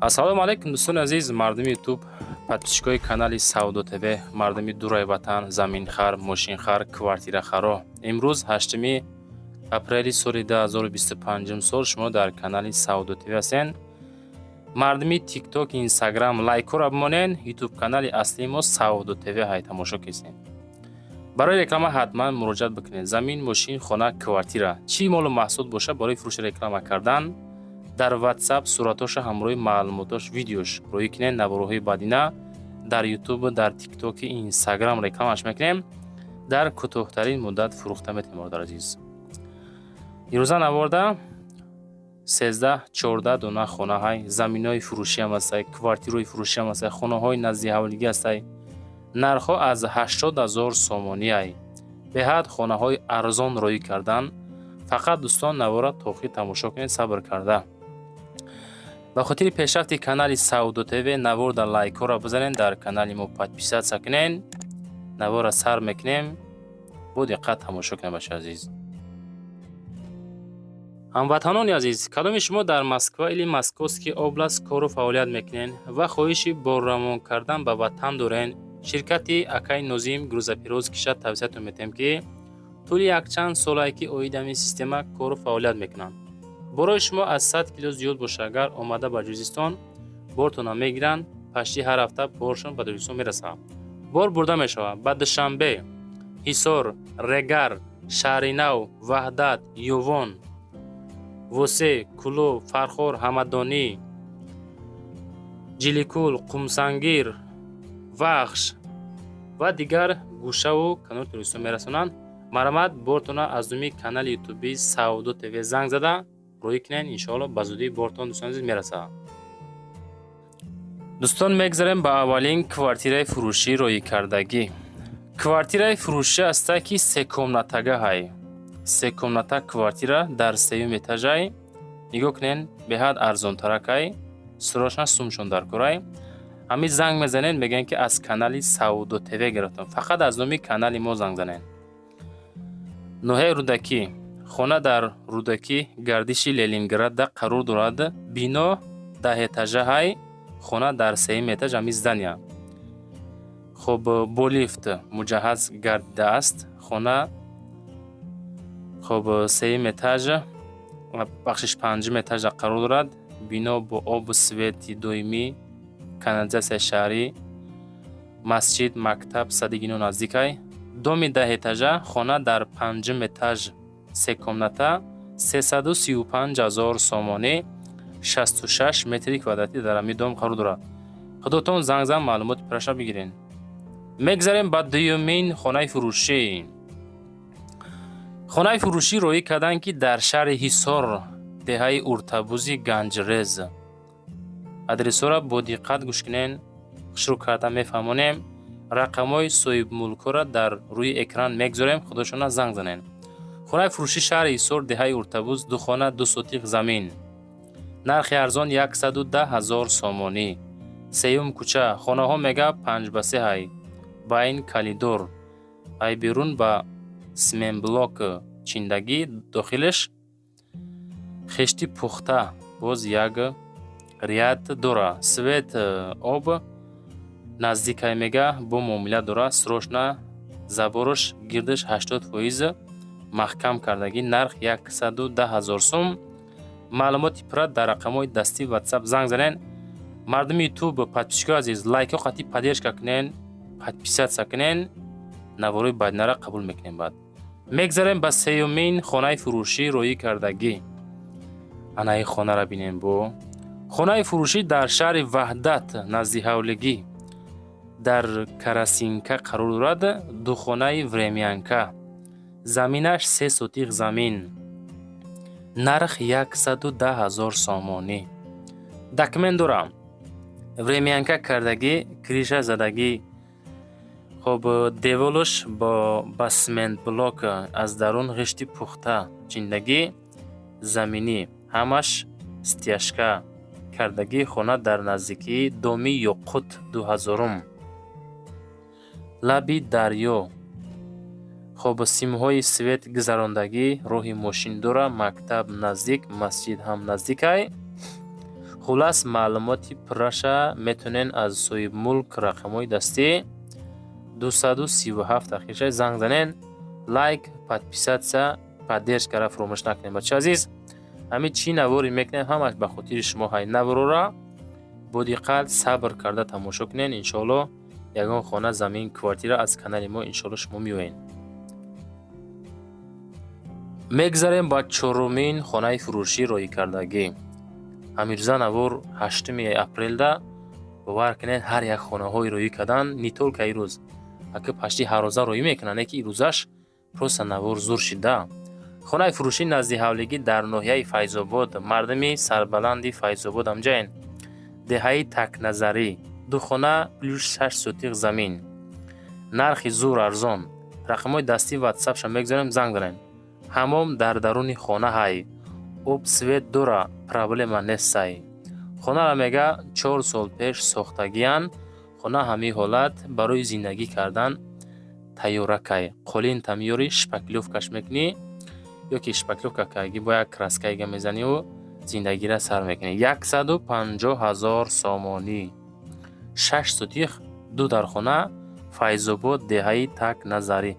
Ассалому алайкум, дӯстони азиз, мардуми Ютуб, подписчикои канали Савдо ТВ, мардуми дураи ватан, заминхар, мошинхар, квартирахаро. Имрӯз 8 апрели соли 2025 сол, шумо дар канали Савдо ТВ ҳастен. Мардуми Тикток, Инстаграм, лайкҳоро бимонен. Ютуб канали аслии мо Савдо ТВ ҳай, тамошо кесен. Барои реклама ҳатман муроҷиат бикунед. Замин, мошин, хона, квартира, чӣ молу маҳсул боша, барои фурӯши реклама кардан дар WhatsApp суратоша ҳамроҳи маълумотош, видеош роҳӣ кунед. Наворҳои баъдина дар Ютуб, дар Тиктоки, Инстаграм рекламаш мекунем, дар кӯтоҳтарин муддат фурӯхта метавонем. Бародар азиз, имрӯза наворда 13-14 дона хонаҳай, заминҳои фурӯшиам ҳастай, квартираҳои фурӯшиам ҳастай, хонаҳои назди ҳавлигӣ ҳастай. Нархҳо аз 80 000 сомониай. Беҳад хонаҳои арзон роҳӣ кардан. Фақат, дӯстон, навора то охир тамошо кунед, сабр карда. Ба хотири пешрафти канали Савдо ТВ наворда лайкҳоро бизанед, дар канали мо подписаться кунед. Навора сар мекунем, бо диққат тамошо кунед, бачаи азиз. Ҳамватанони азиз, кадоми шумо дар Москва или Московский область кору фаъолият мекунед ва хоҳиши борравон кардан ба ватан дорен, ширкати акаи Нозим грузоперевозкиша тавсиятон метиҳем, ки тӯли якчанд солае ки оид ҳамин система кору фаъолият мекунанд. Борои шумо аз 100 кило зиёд боша агар, омада ба Тоҷикистон бортона мегиранд. Почти ҳар ҳафта боршон ба Тоҷикистон мерасад. Бор бурда мешавад ба Душанбе, Ҳисор, Регар, Шаҳринав, Ваҳдат, Ёвон, Восе, Кӯлоб, Фархор, Ҳамадонӣ, Ҷиликул, Қумсангир, Вахш ва дигар гӯшаву канори Тоҷикистон мерасонанд. Марҳамат, бортона аз номи канали ютуби Савдо ТВ занг зада роҳӣ кунед. Иншоалло, ба зудӣ бортон, дӯстон азиз, мерасад. Дӯстон, мегзарем ба аввалин квартираи фурӯшӣ роҳикардагӣ. Квартираи фурӯшӣ аста, ки секомнатагаҳай. Секомната квартира дар сеюм этажай. Нигоҳ кунед, беҳад арзонтаракай. Срочно сумшон дар корай. Ҳамин занг мезанед, мегӯянд, ки аз канали Савдо ТВ гирифтам. Фақат аз номи канали мо занг занед. Ноҳияи Рӯдакӣ. Хона дар Рӯдакӣ, гардиши Ленинградда қарор дорад. Бино 10 этажаҳай, хона дар сеюм этаж ҳамин здания. Хуб, бо лифт муҷаҳҳаз гардидааст хона. Хуб, сеюм этаж, бахшиш, панҷум этажа қарор дорад. Бино бо обу свети доимӣ, канализатсияи шаҳрӣ, масҷид, мактаб, садик ино наздикай. Доми 10 этажа, хона дар панҷум этаж, се комната, 335 000 сомонӣ, 66 метри квадратӣ дар ҳамин дом қарор дорад. Худотон занг зан, маълумоти пурраша бигиред. Мегзарем ба дуюмин хонаи фурӯшӣ. Хонаи фурӯшӣ роҳӣ карданд, ки дар шаҳри Ҳисор, деҳаи Уртабузи Ганҷрез. Адресҳоро бо диққат гӯш кунед, хушрӯ карда мефаҳмонем. Рақамҳои соҳибмулкҳоро дар рӯи экран мегузорем, худошона занг занед. Хонаи фурӯшӣ, шаҳри Ҳисор, деҳаи Уртабуз, ду хона, 2 сотих замин, нархи арзон 110 000 сомонӣ. Сеюм кӯча, хонаҳо мега 5 ба 3 ҳай, байн коридор ай, берун ба цементблок чиндагӣ, дохилаш хешти пухта, боз як ряд дора, свет, об наздикай мега, бо муомила дора. Срочно забораш гирдаш 80% маҳкам кардагӣ. Нарх 110 000 сум. Маълумоти пурра дар рақамҳои дастии WhatsApp занг занед. Мардуми Ютуб, подписчикои азиз, лайкҳо қатъи поддержка кунен, подписаться кунен. Наворои баъдинара қабул мекунем. Баъд мегзарем ба сеюмин хонаи фурӯшӣ роҳӣ кардагӣ. Ана ин хонаро бинем. Бо хонаи фурӯшӣ дар шаҳри Ваҳдат, назди ҳавлигӣ, дар Карасинка қарор дорад. Духонаи времянка, заминаш 3 сотих замин, нарх 110 000 сомонӣ. Документ дорам, времянка кардагӣ, крыша задагӣ. Хоб, деволаш бо ба цементблок, аз дарун ғишти пухта чиндагӣ, заминӣ ҳамаш стяжка кардагӣ. Хона дар наздикии доми Ёқут дуҳазорум, лаби дарё. Хоб, симҳои свет гузарондагӣ, роҳи мошин дора, мактаб наздик, масҷид ҳам наздикай. Хулас, маълумоти пурраша метонен аз соҳибмулк, рақамҳои дастӣ 237 ахирша, занг занен. Лайк, подписаться, поддержка ра фуромӯш накунем, бача азиз. Ҳамин чӣ наворе мекунем, ҳамаш ба хотири шумо. Ҳай наворора бо диққат, сабр карда тамошо кунен. Иншоалло, ягон хона, замин, квартира аз канали мо, иншоалло, шумо меоед. Мегзарем ба чорумин хонаи фурӯшӣ роҳӣ кардагӣ. Ҳамирӯза навор 8 апрелда. Бовар кунед, ҳар як хонаҳои роҳӣ кардан, не только ирӯз, ака, пашти ҳаррӯза роҳӣ мекунанд, не ки ирӯзаш просто навор зур шида. Хонаи фурӯшӣ назди ҳавлигӣ дар ноҳияи Файзобод. Мардуми сарбаланди Файзобод, амҷаен, деҳаи Такназарӣ. Ду хона плюс 6 сотих замин, нархи зур арзон. Рақамҳои дастӣ, ватсапша мегузорем, занг занед. Ҳамом дар даруни хона ҳай, об, свет дора, проблема нестай. Хонаро, мега, 4 сол пеш сохтагиянд. Хона ҳамин ҳолат барои зиндагӣ кардан тайёракай. Қолинта меёрӣ, шпаклёвка ш мекунӣ ё ки шпаклёвка карги, бо як краска ига мезаниву зиндагиро сар мекунӣ. 150 000 сомонӣ, 6 сотих, ду дархона, Файзобод, деҳаи Так Назарӣ.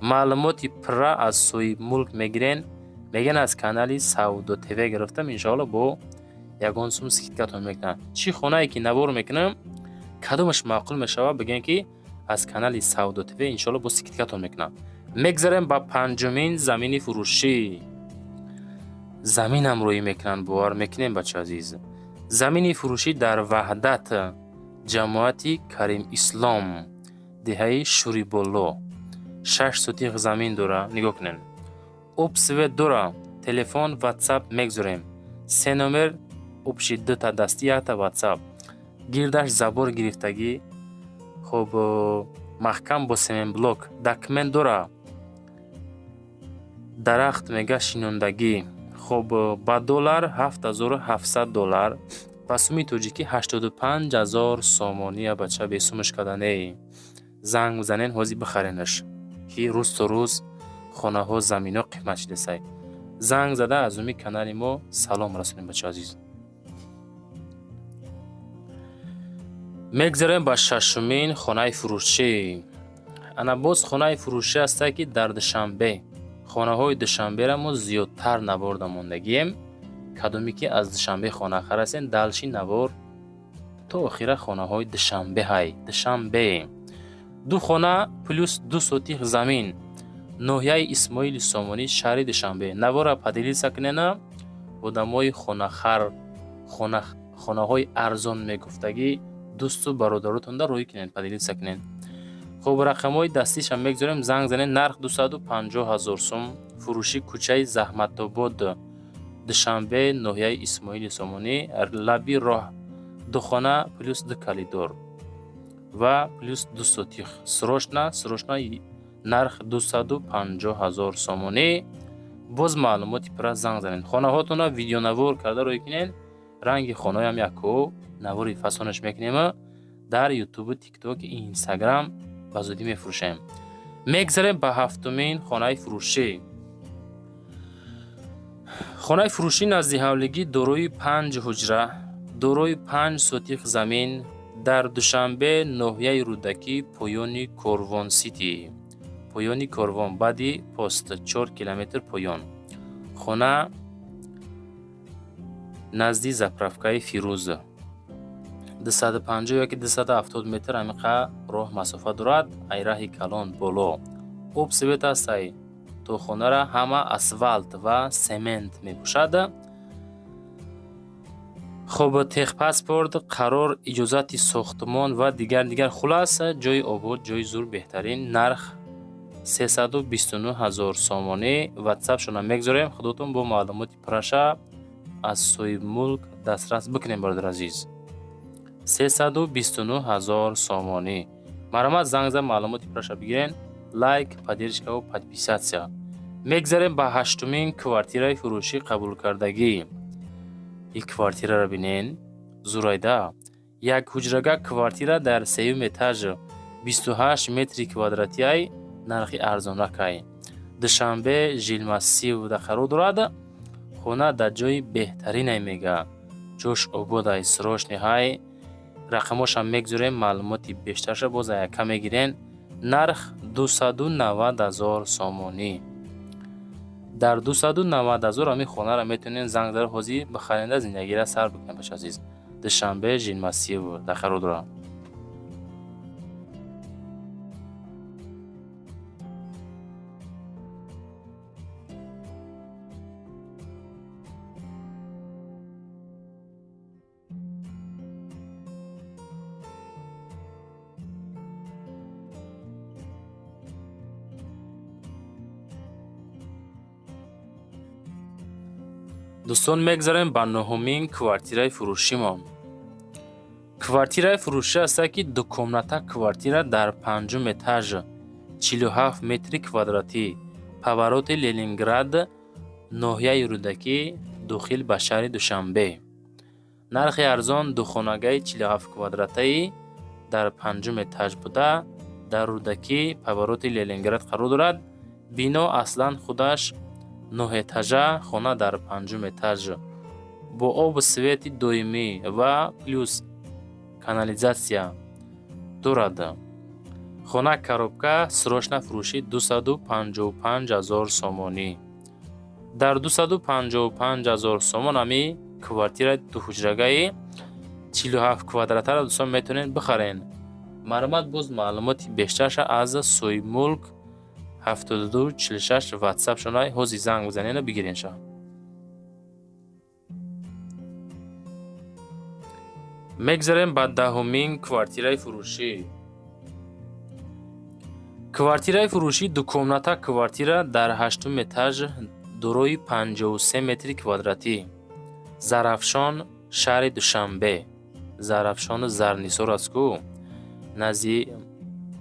Маълумоти пурра аз соҳибмулк мегирен. Мегӯян, аз канали Савдо ТВ гирифтам, иншоалло, бо ягон сум скидка тон мекунам. Чӣ хонае ки навор мекунам, кадомаш маъқул мешавад, бигӯем, ки аз канали Савдо ТВ, иншоалло, бо скидка тон мекунам. Мегзарем ба панҷумин замини фурӯшӣ. Заминам рӯӣ мекунанд, бовар мекунем, бача азиз. Замини фурӯшӣ дар Ваҳдат, ҷамоати Карим Ислом, деҳаи Шӯриболо. 6 сотих замин дора. Нигоҳ кунед, об, свет дора. Телефон, ватсап мегузорем, се номер общий, дута дастӣ, якта ватсап. Гирдаш забор гирифтагӣ, хуб, маҳкам бо семенблок. Документ дора. Дарахт, мега, шинондагӣ. Хуб, ба доллар 7700 доллар, ба суми тоҷикӣ 85 000 сомония. Бача, бесумаш каданей. Занг бизанен, ҳозир бихаренаш, ки рӯз то рӯз хонаҳо, заминҳо қимат шидасай. Занг зада, аз уми канали мо салом расонем, бача азиз. Мегзарем ба шашумин хонаи фурӯшӣ. Ана, боз хонаи фурӯшӣ ҳастае, ки дар Душанбе. Хонаҳои Душанберо мо зиёдтар наворда мондагием. Кадоме ки аз Душанбе хонахар ҳастен, дальше навор то охира хонаҳои Душанбе ҳай. Душанбе, ду хона плюс 2 сотих замин, ноҳияи Исмоили Сомонӣ, шаҳри Душанбе. Навора поделиться кунена, одамои хонахар, хонаҳои арзон мегуфтагӣ, дӯсту бародаротонда рӯй кунед, поделиться кунед. Хуб, рақамҳои дастишам мегузорем, занг занед. Нарх 250 000 сум. Фурӯшӣ кӯчаи Заҳматобод, Душанбе, ноҳияи Исмоили Сомонӣ, лаби роҳ. Ду хона плюс ду коридор ва плюс 2 сотих. Срочно, срочно. Нарх 250 000 сомонӣ. Боз маълумоти пурра занг занед. Хонаҳотонро видеонавор карда рӯй кунед. Ранги хонаҳоям яку навори фасонаш мекунем, дар Ютубу, Тикток, Инстаграм ба зудӣ мефурӯшем. Мегзарем ба ҳафтумин хонаи фурӯшӣ. Хонаи фурӯшӣ назди ҳавлигӣ, дорои панҷ ҳуҷра, дорои 5 сотих замин, дар Душанбе, ноҳияи Рӯдакӣ, поёни Корвон Сити, поёни Корвон, баъди пост 4 километр поён. Хона назди заправка и Фирӯз, 250 ёки 270 метр амиқа роҳ масофа дорад. Ай раҳи калон боло об, свет ҳастай. То хонара ҳама асфалт ва семент мепӯшад. Хуб, техпаспорт, қарор, иҷозати сохтмон ва дигар, дигар. Хулас, ҷои обод, ҷои зур, беҳтарин. Нарх 329 000 сомонӣ. Ватсапшона мегузорем, худотон бо маълумоти пурраша аз соҳибмулк дастрас бикунем, бародар азиз. 329 000 сомонӣ. Марҳамат, занг зад, маълумоти пурраша бигирен. Лайк, поддержка ву подписаться. Мегзарем ба ҳаштумин квартираи фурӯшӣ қабулкардагӣ. Ин квартираро бинен, зурайда. Як ҳуҷрага квартира дар сеюм этаж, 28 метри квадратиай, нархи арзонракай. Душанбе, Жилмассив да қарор дорад. Хона дар ҷои беҳтаринай, мега. Ҷош ободай, срочный ҳай. Рақамошам мегзорем, маълумоти бештарша боз яка мегирен. Нарх 290 000 сомонӣ. Дар 290 000 ҳамин хонаро метавонед занг зада, ҳозир бихаренда, зиндагиро сар бикунед. Бачаи азиз, Душанбе, Жилмассив дар қарор дорад. Дӯстон, мегзарем ба нуҳумин квартираи фурӯшимон. Квартираи фурӯшӣ аста, ки дукомната квартира дар панҷум этаж, 47 метри квадратӣ, повороти Ленинград, ноҳияи Рӯдакӣ, дохил ба шаҳри Душанбе. Нархи арзон. Духонагаи 47 квадратаи дар панҷум этаж буда, дар Рӯдакӣ, повороти Ленинград қарор дорад. Бино аслан худаш нӯҳэтажа, хона дар панҷум этаж, бо обу свети доимӣ ва плюс канализация дорад. Хона коробка, срочно фурӯшӣ, 255 000 сомонӣ. Дар 255 000 сомон ҳами квартираи дуҳуҷрагаи 47 квадратаро, дӯстон, метавонед бихарен. Марҳамат, боз маълумоти бештарша аз соҳибмулк 72 46 ватсап шонай, ҳозир занг бизанену бигиренша. Мегзарем ба даҳумин квартираи фурӯшӣ. Квартираи фурӯшӣ, дукомната квартира дар ҳаштум этаж, дорои 53 метри квадратӣ, Зарафшон, шаҳри Душанбе. Зарафшону Зарнисор аст ку, назди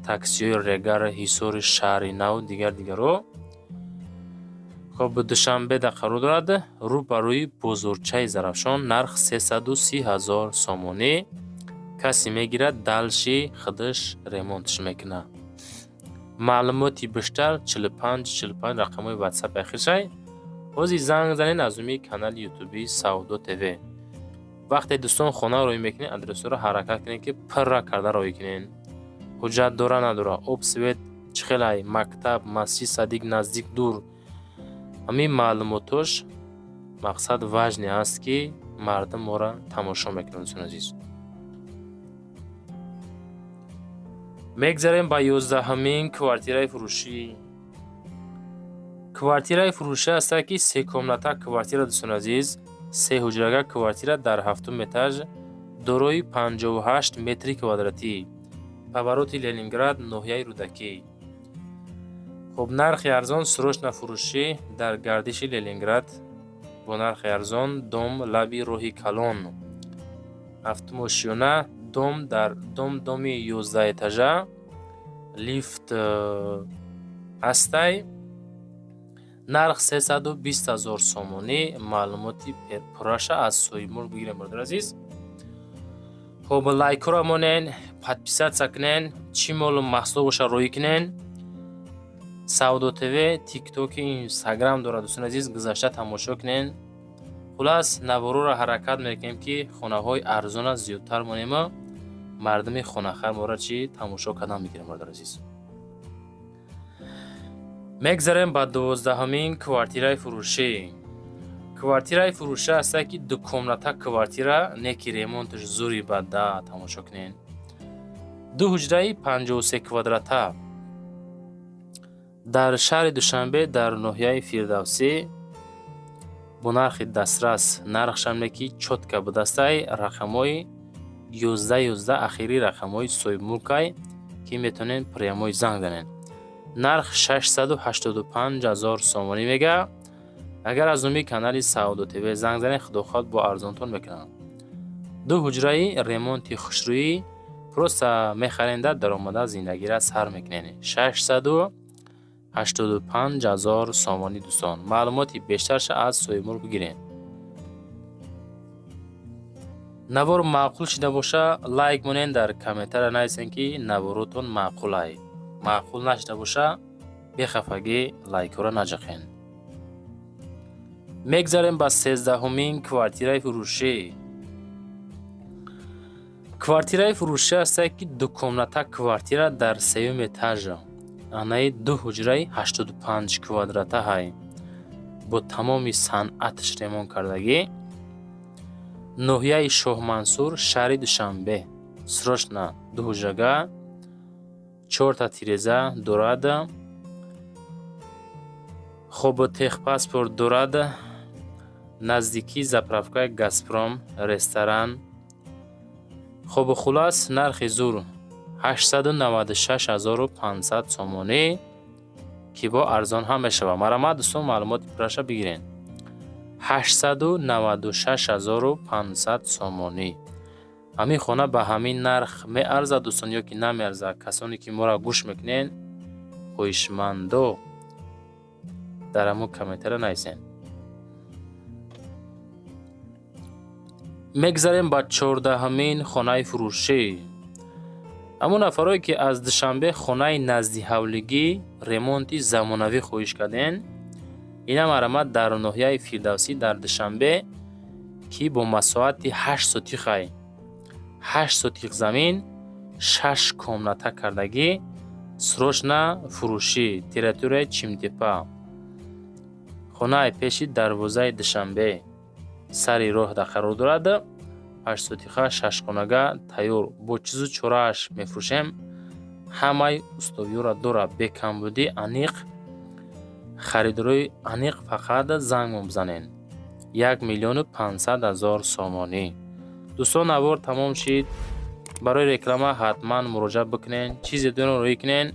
таксиҳои Регар, Ҳисори, Шаҳри Нав, дигар дигарҳо. Хоб, Душанбеда қарор дорад, рӯ ба рӯи бозорчаи Зарафшон. Нарх 330 000 сомонӣ. Касе мегирад, дальше худаш ремонтш мекунад. Маълумоти бештар 45 45 рақамҳои ватсапи ахиршай. Ҳозир занг занед аз рӯи канали ютуби Савдо ТВ. Вақте, дӯстон, хона роҳӣ мекунед, адресҳоро ҳаракат кунед, ки пурра карда роҳӣ кунед. Ҳуҷҷат дора, надора, об, свет чӣ хелай, мактаб, масҷид, садик наздик, дур, ҳамин маълумотош мақсад важный аст, ки мардум моро тамошо мекунанд. Дӯстони азиз, мегзарем ба 11-ҳамин квартираи фурӯшӣ. Квартираи фурӯшӣ аста, ки секомната квартира, дӯстони азиз, се ҳуҷрага квартира дар ҳафтум этаж, дорои 58 метри квадратӣ, повороти Ленинград, ноҳияи Рӯдакӣ. Хуб, нархи арзон, срочно фурӯшӣ, дар гардиши Ленинград, бо нархи арзон. Дом лаби роҳи калон, ҳафтумошёна, дом дар дом, доми 11-этажа, лифт ҳастай. Нарх 320 000 сомонӣ. Маълумоти пурраша аз соҳибмулк бигирем, бародари азиз. Хуб, лайкҳоро монен, подписаться кунен, чӣ молу маҳсулот боша, роҳӣ кунен. Савдо ТВ тиктоки, Инстаграм дорад, дӯстони азиз, гузашта тамошо кунен. Хулас, наворҳоро ҳаракат мекунем, ки хонаҳои арзона зиёдтар монему мардуми хонахар моро чӣ тамошо кардан мегирем, бародари азиз. Мегзарем ба 12-ҳамин квартираи фурӯшӣ. Квартираи фурӯшӣ аста, ки дукомната квартира, не ки ремонташ зури бада, тамошо кунен. Ду ҳуҷраи 53 квадрата дар шаҳри Душанбе, дар ноҳияи Фирдавсӣ, бо нархи дастрас. Нархшам не ки чётко будастай. Рақамҳои 11 11 ахири рақамҳои соҳибмулкай, ки метавонед прямой занг занед. Нарх 685 000 сомонӣ мега. Агар аз номи канали Савдо ТВ занг занед, худо хоҳад, бо арзонтон мекунам. Ду ҳуҷраи ремонти хушрӯӣ, просто мехаренда, даромада, зиндагиро сар мекунед. 685 000 сомонӣ, дӯстон. Маълумоти бештарша аз соҳибмулк бигиред. Навор маъқул шида боша, лайк монед, дар комментария нависед, ки наворотон маъқулай. Маъқул нашида боша, бехафагӣ лайкҳоро наҷақен. Мегзарем ба 13-ҳумин квартираи фурӯшӣ. Квартираи фурӯшӣ ҳастае, ки дукомната квартира дар сеюм этажа, анаи ду ҳуҷраи 85 квадрата ҳай, бо тамоми санъаташ ремонт кардагӣ. Ноҳияи Шоҳмансур, шаҳри Душанбе. Срочно ду ҳуҷрага, чорта тиреза дорад. Хоб, техпаспорт дорад. Наздикии заправкаи «Газпром», ресторан. Хобу хулас, нархи зур 896 500 сомонӣ, ки бо арзон ҳам мешавад. Марҳамат, дӯстон, маълумоти пурраша бигиред. 896 500 сомонӣ. Ҳамин хона ба ҳамин нарх меарзад, дӯстон, ё ки намеарзад? Касоне ки моро гӯш мекунед, хоҳишмандо, дар ҳамон комментария нависед. Мегзарем ба 14-ҳамин хонаи фурӯшӣ. Ҳамон нафарое, ки аз Душанбе хонаи наздиҳавлигӣ, ремонти замонавӣ хоҳиш кардем, ина марҳамат, дар ноҳияи Фирдавсӣ, дар Душанбе, ки бо масоҳати 8 сотихай, 8 сотих замин, шаш комната кардагӣ. Срочно фурӯшӣ, территорияи Чимтепа, хонаи пеши дарвозаи Душанбе, сари роҳда қарор дорад. 8 сотиха, шашхонага, тайёр, бо чизу чорааш мефурӯшем. Ҳамаи условиёро дорад, бекамбудӣ, аниқ. Харидорои аниқ фақат зангмон бизанед. 1 500 000 сомонӣ. Дӯстон, навор тамом шид. Барои реклама ҳатман муроҷиат бикунед, чизе дорен, роӣ кунед.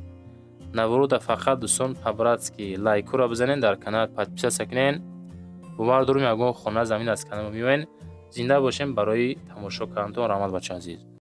Наворода фақат, дӯстон, по-братски лайкуро бизанед, дар канал подписаться кунед. Бовар дорем, ягон хона, замин аз канал меоен. Зинда бошем. Барои тамошо кардантон раҳмат, бачаи азиз.